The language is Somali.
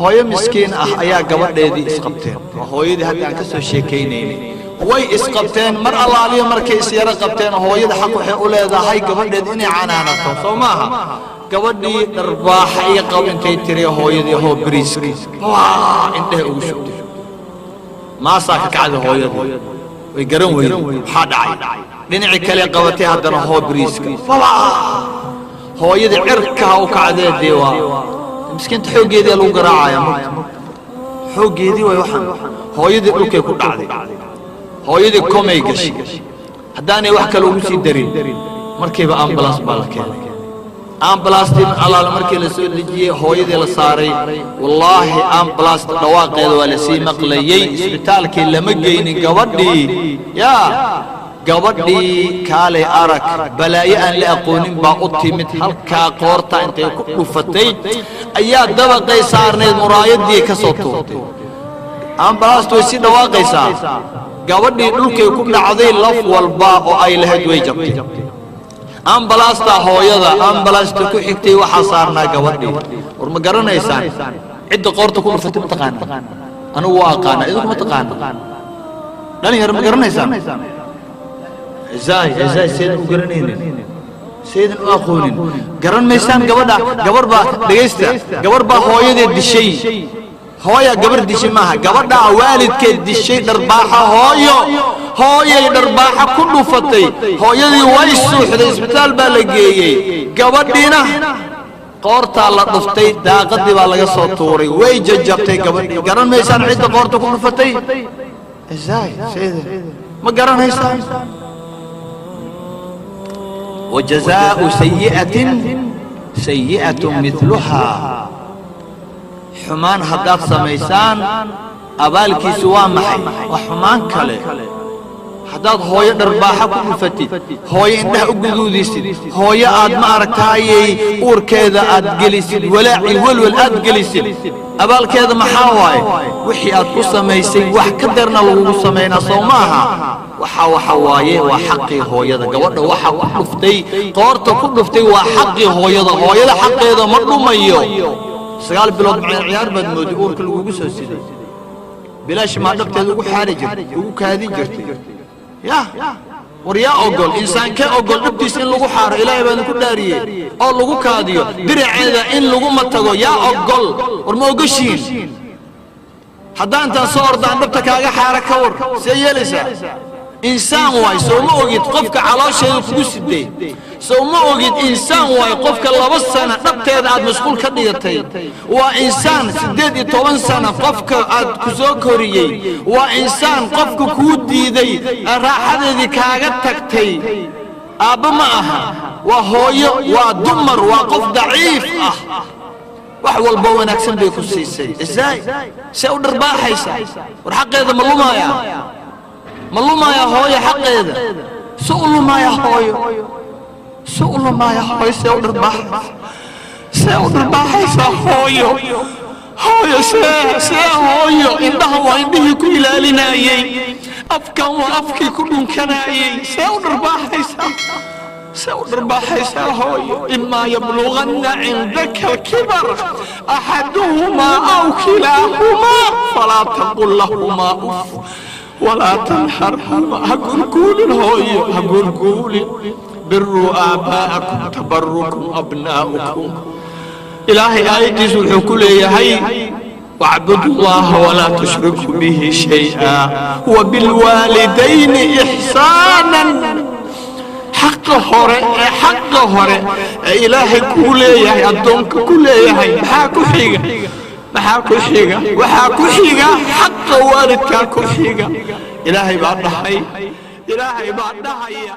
Hooyo miskiin ah ayaa gabadheedii isqabteen. Waa hooyadii hadda aan ka soo sheekaynaynin. Way isqabteen. Mar allaaliyo markay isyaro qabteen, hooyada xaq waxay u leedahay gabadheed inay canaanato, soo maaha? Gabadhii dharbaaxa iyo qab intay tiri hooyadii, hoo beriiska waa indheha ugu shubtay. Maasaa ka kacda hooyadii, way garan weyday maxaa dhacay. Dhinacii kale qabatay haddana, hoo beriiska. Hooyadii cirkaha u kacdee. Dee waa miskiinta, xooggeedii lagu garaacaya mugta, xooggeedii way waxaan. Hooyadii dhulkay ku dhacday, hooyadii coma ay gashay. Haddaanay wax kale ugu sii darin, markiiba ambulance baa la keenay. Ambulastii allaale markii la soo dejiyey, hooyadii la saaray, wallaahi ambulasta dhawaaqeeda waa lasii maqlayey. Isbitaalkii lama geynin gabadhii. Yaa gabadhii, kaalay arag, balaayo aan la aqoonin baa u timid. Halkaa qoorta intay ku dhufatay ayaa dabaqay saarnayd muraayadii ka soo tuurtay. Ambalastu way sii dhawaaqaysaa. Gabadhii dhulkay ku dhacday, laf walba oo ay lahayd way jabtay. Ambalaasta hooyada, ambalaasta ku xigtay waxaa saarnaa gabadhii. War ma garanaysaan cidda qoorta ku dhufatay? Ma taqaana? Anigu waa aqaana, idinku ma taqaana? Dhalinyaro, ma garanaysaan? Zaay zaay, seedan u garanaynin, seedan u aqoonin, garan maysaan gabadha. Gabar baa, dhegaysta, gabar baa hooyadeed dishay. Hooya gabar dishay maaha, gabadhaa waalidkeed dishay. Dharbaaxa hooyo, hooyay dharbaaxa ku dhufatay. Hooyadii way suuxday, isbitaal baa la geeyey. Gabadhiina qoortaa la dhuftay, daaqadii baa laga soo tuuray, way jajabtay gabadhii. Garan maysaan cidda qoorta ku dhufatay? Zaay, ma garanaysaan? وجزاء سيئة سيئة مثلها. Xumaan haddaad samaysaan, abaalkiisu waa maxay? Waa xumaan kale. Haddaad hooyo dharbaaxa ku dhufatid, hooyo indhaha u guduudisid, hooyo aad ma aragtaayey uurkeeda aad gelisid walaaci, welwel aad gelisid, abaalkeeda maxaa waaye? Wixii aad ku samaysay wax ka darna lagugu samaynaa, soo ma aha? Waxa waaye waa xaqii hooyada. Gabadha waxa ku dhuftay, qoorta ku dhuftay, waa xaqii hooyada. Hooyada xaqeeda ma dhumayo. 9 bilood maceen ciyaar baad moodi uurka lagugu soo siday? Bilaash maa dhabteeda ugu xaari jirtay, ugu kaadin jirtay? Ya war, yaa ogol, insaankee ogol dhabtiisa in lagu xaaro? Ilaahay baan ku dhaariyey, oo lagu kaadiyo, diraceeda in laguma tago, yaa ogol? War ma ogoshiin? Haddaan intaan soo ordaan dhabta kaaga xaara, ka war, see yeelaysaa? Insaan waay, soo ma ogid? Qofka caloosheeda kugu siday, sow ma ogid? Insaan waay qofka 2 sana dhabteeda aad mashquul ka dhigatay. Waa insaan 18 sana qofka aad ku soo koriyey. Waa insaan qofka kuu diiday raaxadeedii kaaga tagtay. Aabba ma aha, waa hooyo, waa dumar, waa qof daciif ah. Wax walba wanaagsan bay ku siisay. Isaay see u dharbaaxaysa? War xaqeeda ma lumaaya? Ma lumaaya hooyo xaqeeda? Se u lumaaya hooyo? Se u lumaaya hooyo? See u dharbaaxaysa? See u dharbaaxaysaa hooyo? Hooyo see hooyo? Indhahan waa indhihii ku ilaalinayey, afkan waa afkii ku dhunkanayey. See u dharbaaxaysaa? See u dharbaaxaysaa hooyo? إما يبلغن عندك الكبر أحدهما أو كلاهما فلا تقل لهما أف ولا تنهرهما. Ha gurguulin hooyo, ha gurguulin. بروا آباءكم تبركم أبناؤكم. Ilaahay aayaddiisu wuxuu ku leeyahay: واعبدوا الله ولا تشركوا به شيئا وبالوالدين إحسانا. Xaqa hore ee xaqa hore ee Ilaahay kuu leeyahay, addoonka ku leeyahay, maxaa ku xiga? Maxaa ku xiga? Waxaa ku xiga xaqa waalidkaa ku xiga. Ilaahay baa dhahay, Ilaahay baa dhahaya.